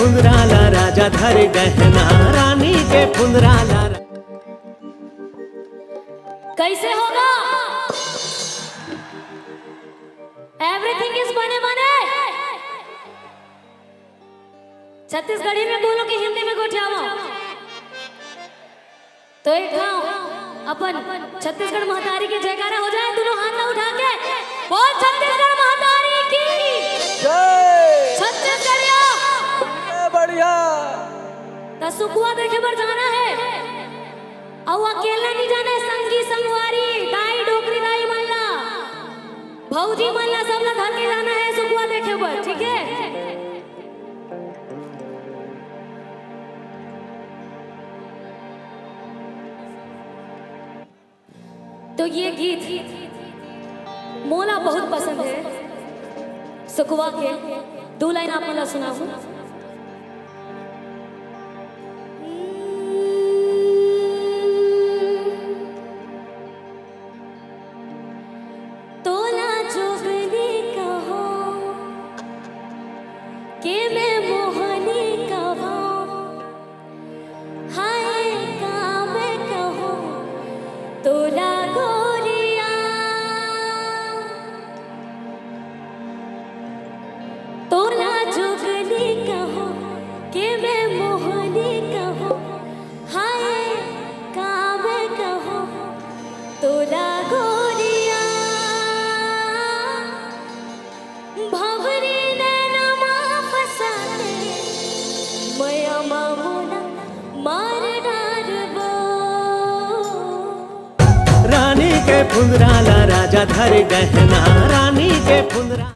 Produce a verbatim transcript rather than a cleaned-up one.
फुंदरा ला राजा धर गहना, रानी के फुंदरा ला। कैसे होगा? Everything is बने बने। छत्तीसगढ़ी में बोलो कि हिंदी में गोठियावो? तो एक ठाव अपन छत्तीसगढ़ महतारी के जयकारा हो जाए, दोनों हाथ ला उठा के। बोल छत्तीसगढ़ महतारी की। जय। छत्तीसगढ़िया। बढ़िया, बढ़िया। त सुखुआ देखे बर जाना है, अउ अकेला नहीं जाना है, संगी संगवारी, दाई डोकरी दाई मन ला, भौजी मन ला, सब ला धर के जाना है सुखुआ देखे बर, ठीक है? तो ये गीत मोला बहुत पसंद है, सुखुआ के दो लाइन आप मन ला सुनाहूं। तोला जोगनी कहो के मैं मोहनी कहो, हाय का मैं कहो तोला गोरिया। तोला जोगनी कहो के मैं मोहनी कहो, हाय का मैं कहो तोला गोरिया। भंवरी नैना मा फंसा के मया मा मोला मार डारबो। रानी के फुंदरा ला राजा धर गहना, रानी के फुंदरा।